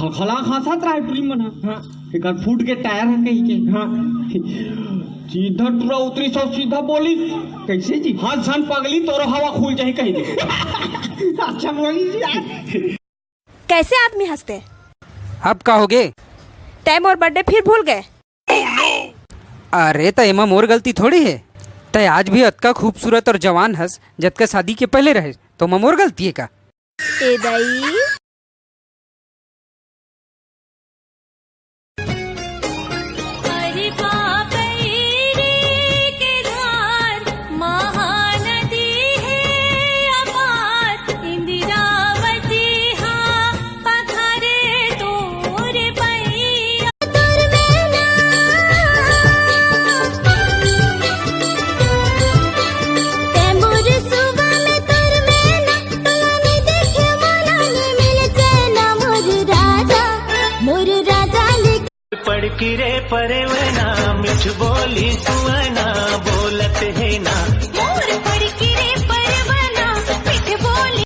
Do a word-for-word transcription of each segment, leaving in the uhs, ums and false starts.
खलखला खांसत राय टुरी मन ह। हाँ। एकर फूट के टायर ह कही के। हाँ। सीधा टुरा उतरी सौ सीधा बोलिस। कैसे जी? हंस झन पगली, तोरो हवा खुल जाही कही दे। अच्छा बोली जी यार। कैसे आदमी हंसते? अब का होगे? तय मोर बर्थडे फिर भूल गए। अरे, त एमा मोर गलती थोड़ी हे। तय आज भी अतका खूबसूरत और जवान हस, जतका शादी के पहले रहे। तो एमा मोर गलती हे का? ए दाई। अरे बाबई रे के धार महानदी हे अपार, इंदिरावती हा पथरे तोर पैया। तोर मैना, तै मोर सुबह में तोर मैना, तोला नहीं देखे मोला नहीं मिले चैना मोर राजा, मोर राजा ले। पड़की रे परवना, मिठ बोली सुवना, बोलत हे ना। मोर पड़की रे परवना, मिठ बोली।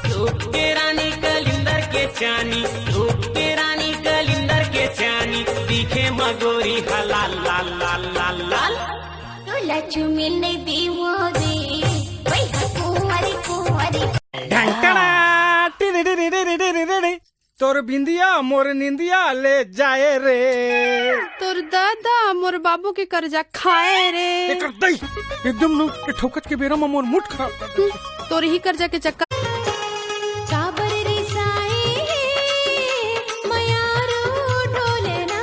रूप के रानी कलिंदर के चानी, रूप के रानी कलिंदर के चानी, दिखे मगोरी हलाल लाल लाल लाल लाल। तोला चुमिल नहीं दीवो रे, वही कुंवारी कुंवारी। ढंकना, टिरी टिरी टिरी टिरी टिरी। तोर बिंदिया मोर निंदिया ले जाए रे। तोर दादा मोर बाबू के कर्जा खाए रे। एकर दई, एकदम नु, ये ठोकत के बेरा म मोर मूड खराब कर देथे। तोर ही कर्जा के चक्कर। काबर रिसाए हे मयारू डोलना,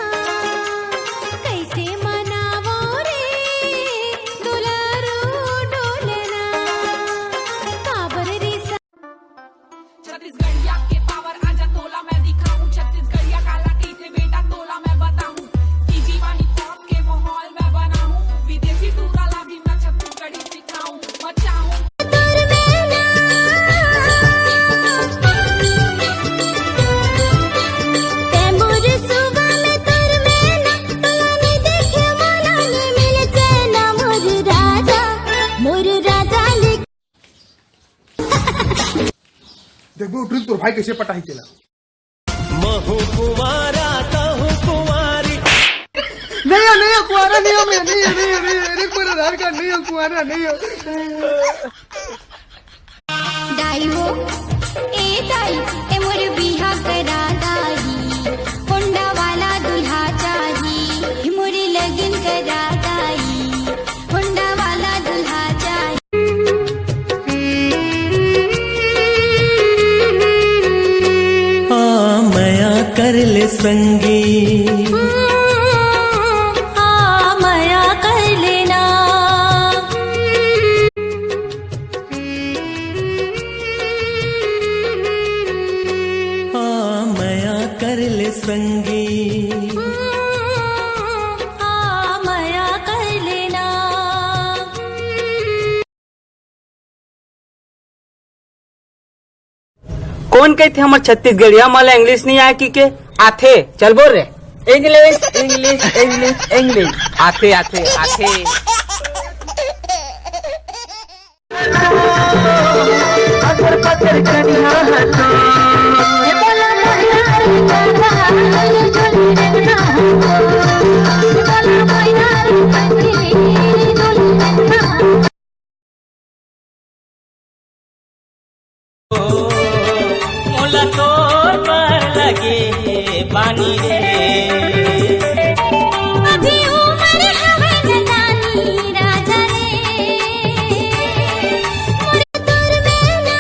कैसे मनावो रे दुलारू डोलना। काबर रिसा छत्तीसगढ़िया के पावर आजा तोला मैं दिखाऊं, छत्तीसगढ़िया काला कहिथे बेटा तोला मैं बताऊं, कि जीवानी पॉप के माहौल मैं बनाऊं, विदेशी टूरा ला भी मैं छत्तीसगढ़ी सिखाऊं, मचाऊं। तोर मैना, तै मोर सुबह में तोर मैना, तोला नहीं देखे मोला नहीं मिले चैना मोर राजा, मोर राजा ले। देखबो उठरी तोर भाई कैसे पटाही तेला। महू कुंवारा तहू कुंवारी। नहीं हो, नहीं हो, कुंवारा नहीं हो मैं, नहीं हो, नहीं हो, नहीं हो, अरे, मेरा आधार कार्ड नहीं हो, कुंवारा नहीं हो। दाई हो, ए दाई, ए मोर बिहा करा दाई, होंडा वाला दूल्हा चाही, ए मोरी लगन करा दाई, होंडा वाला दूल्हा चाही। आ मया कर ले संगी। आ मया कर लेना। आ मया कर ले संगी। आ मया कर लेना। कोन कहिथे हमर छत्तीसगढ़िया मन ला English नहीं आय कि के? आथे, चल बोल रे। English, English, English, English। आथे, आथे, आथे। मोला तोर बर लगे हे पानी रे। अभी उमर हवे नदानी राजा रे, मोर तोर बेना।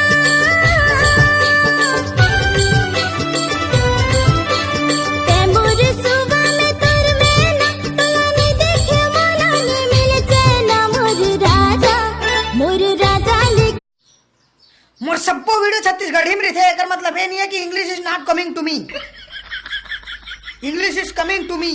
तै मोर सुबह में तोर बेना, तोला नहीं देखे मोला नहीं मिले चैना मोर राजा, मोर राजा ले। मोर सब्बो video छत्तीसगढ़ी में रहिथे, एकर मतलब ये नहीं है कि English is not coming to me। English is coming to me।